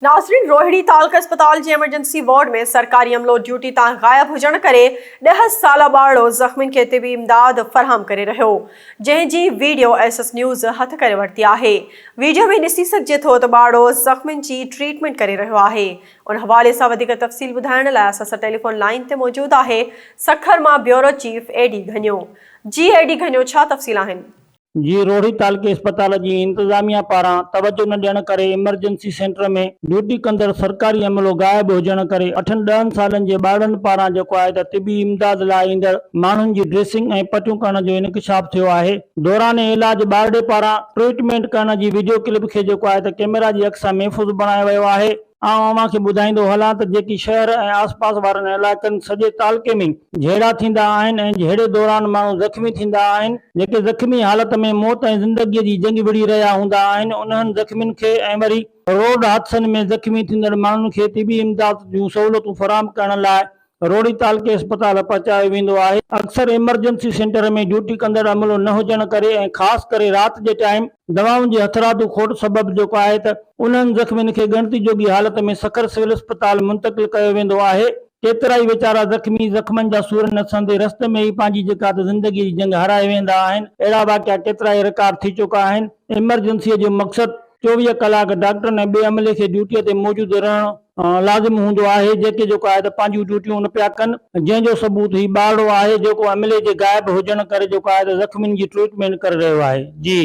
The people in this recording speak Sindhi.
ناظرين روهڙي تعلقه اسپتال جي ايمرجنسي وارڊ ۾ سرڪاري عملو ڊيوٽي تان غائب هجڻ ڪري ڏهه سالا ٻارڙو زخمين کي طبي امداد فراهم ڪري رهيو جنهن جي ويڊيو ايس ايس نيوز هٿ ڪري ورتي آهي ويڊيو ۾ ڏسي سگهجي ٿو ته ٻارڙو زخمين جي ٽريٽمينٽ ڪري رهيو آهي ان حوالي سان وڌيڪ تفصيل ٻڌائڻ لاء اسان سان ٽيليفون لائين تي موجود آهي سکر مان بيورو چيف اي ڊي گهنيو جي اي ڊي گهنيو ڇا تفصيل آهن. جي روهڙي تعلقي اسپتال جي انتظاميا پاران توجهه نه ڏيڻ ڪري ايمرجنسي سينٽر ۾ ڊيوٽي ڪندڙ سرڪاري عملو غائب هجڻ ڪري اٺن ڏهن سالن جي ٻارڙن پاران جيڪو آهي ته طبي امداد لاء ايندڙ ماڻهن جي ڊريسنگ ۽ پٽيون ڪرڻ جو انڪشاف ٿيو آهي دوران علاج ٻارڙي پاران ٽريٽمينٽ ڪرڻ جي وڊيو ڪلپ کي جيڪو آهي ته ڪئميرا جي اک سان محفوظ بڻايو ويو آهي. آئون اوهان کي ٻڌائيندو هلان ته جيڪي شهر ۽ آس پاس وارن علائقن سڄي تعلقي ۾ جهيڙا ٿيندا آهن ۽ جهيڙي دوران ماڻهو زخمي ٿيندا آهن، جيڪي زخمي حالت ۾ موت ۽ زندگيء جي جنگ وڙهي رهيا هوندا آهن، انهن زخمين کي ۽ وري روڊ حادثن ۾ زخمي ٿيندڙ ماڻهن کي طبي امداد جون سهولتون فراهم ڪرڻ لاء روهڙي تعلقي اسپتال پهچايو ويندو آهي. اڪثر ايمرجنسي سينٽر ۾ ڊيوٽي ڪندڙ عملو نه هجڻ ڪري ۽ خاص ڪري رات جي ٽائيم دوائن جي هٿرادو کوٽ سبب جيڪو آهي ته انهن زخمين کي ڳڻتي جوڳي حالت ۾ سکر سول اسپتال منتقل ڪيو ويندو آهي. ڪيترائي ويچارا زخمي زخمن جا سور نه سهندي رستي ۾ ئي پنهنجي جيڪا ته زندگي جي جنگ هارائي ويهندا آهن. اهڙا واقعا ڪيترائي رڪارڊ ٿي چڪا آهن. ايمرجنسيء جو مقصد 24 ڪلاڪ ڊاڪٽرن ۽ ٻئي عملي کي ڊيوٽيء تي موجود رهڻ لازم هوندو آهي، جيڪي جيڪو آهي ته پنهنجون ڊيوٽيون نه پيا ڪن، جنهن جو ثبوت هي ٻارڙو آهي، جيڪو عملي جي غائب هجڻ ڪري جيڪو آهي ته زخمين جي ٽريٽمينٽ ڪري رهيو آهي. جي.